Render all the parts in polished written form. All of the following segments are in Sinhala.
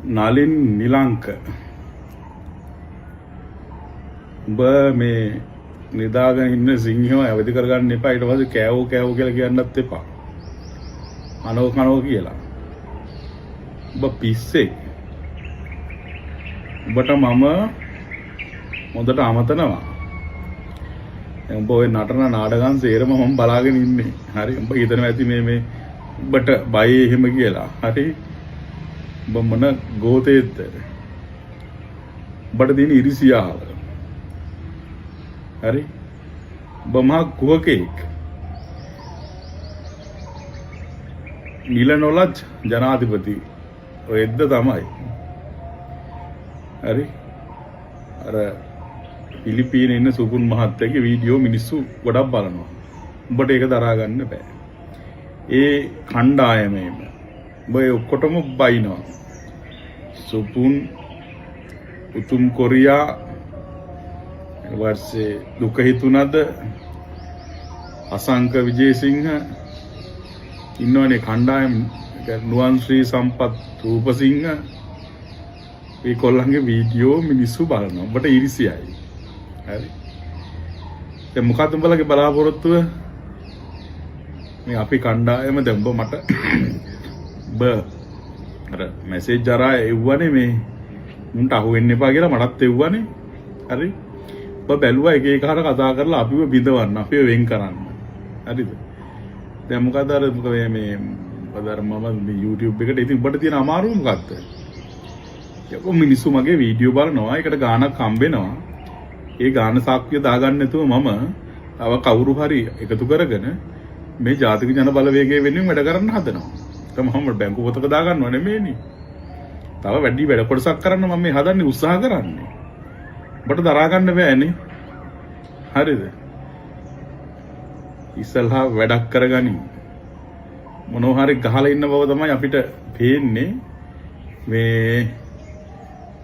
නලින් නිලංක උඹ මේ නිදාගෙන ඉන්න සිංහව ඇවදි කරගන්න එපා. ඊට පස්සේ කෑවෝ කෑවෝ කියලා කියන්නත් එපා. අනෝ කනෝ කියලා. උඹ පිස්සෙක්. උඹට මම හොඳට අමතනවා. දැන් උඹ ඔය නටන නාටකම් සේරම මම බලාගෙන ඉන්නේ. හරි, උඹ හිතනවා ඇති මේ මේ උඹට බය එහෙම කියලා. හරි, උඹ මොන ගෝතේද්ද? උඹට තියෙන ඉරිසියාව. හරි, උඹ මහා කුහකෙක්. නිල නොලජ් ජනාධිපති ඔය එද්ද තමයි. හරි, අර පිලිපීනේ ඉන්න සුපුන් මහත්තයාගේ වීඩියෝ මිනිස්සු ගොඩක් බලනවා. උඹට ඒක දරා ගන්න බෑ. ඒ කණ්ඩායමේම උඹ ඒ ඔක්කොටම බයිනවා. සුපුන්, උතුම් කොරියා, ඊට පස්සේ දුක හිතුණද අසංක විජේසිංහ ඉන්නවනේ කණ්ඩායම, නුවන් ශ්‍රී සම්පත් රූපසිංහ, මේ කොල්ලන්ගේ වීඩියෝ මිනිස්සු බලනවා. උඹට ඉරිසියයි. හරි. දැන් මොකද්ද උඹලගේ බලාපොරොත්තුව? මේ අපි කණ්ඩායම දැන් උඹ මට උඹ අර මැසේජ් අරා එව්වනේ මේ මුන්ට අහු වෙන්න එපා කියලා මටත් එව්වනේ. හරි. උඹ බැලුවා එක එක හර කතා කරලා අපිව බිඳවන්න, අපිව වෙන් කරන්න. හරිද? දැන් මොකද අර මොකද මේ මේ මොකද අර මම මේ YouTube එකට ඉතින් උඹට තියෙන අමාරුව මොකද්ද? යකෝ මිනිස්සු මගේ වීඩියෝ බලනවා, ඒකට ගාණක් හම්බ වෙනවා. ඒ ගාණ සාක්කුවේ දාගන්න නැතුව මම තව කවුරු හරි එකතු කරගෙන මේ ජාතික ජන බලවේගය වෙනුවෙන් වැඩ කරන්න හදනවා. ඒක මම බැංකු පොතක දාගන්නව නෙමෙයිනේ. තව වැඩි වැඩ කොටසක් කරන්න මම මේ හදන්නේ, උත්සාහ කරන්නේ. උඹට දරා ගන්න බෑනේ. හරිද? ඉස්සල්හා වැඩක් කරගනින්. මොනවා හරි ගහලා ඉන්න බව තමයි අපිට පේන්නේ. මේ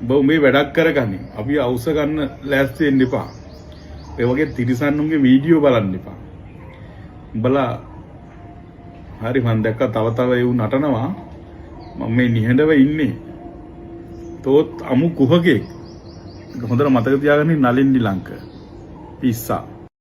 උඹ මේ වැඩක් කරගනින්. අපි අවුස්ස ගන්න ලෑස්ති වෙන්න එපා. ඒ වගේ තිරිසන්නුන්ගේ වීඩියෝ බලන්න එපා. උඹලා හරි, මං දැක්කා තව තව එවුන් නටනවා. මම මේ නිහඬව ඉන්නේ. තෝත් අමු කුහකෙක්. හොඳට මතක තියාගන්න නලින් නිලංක. පිස්සා.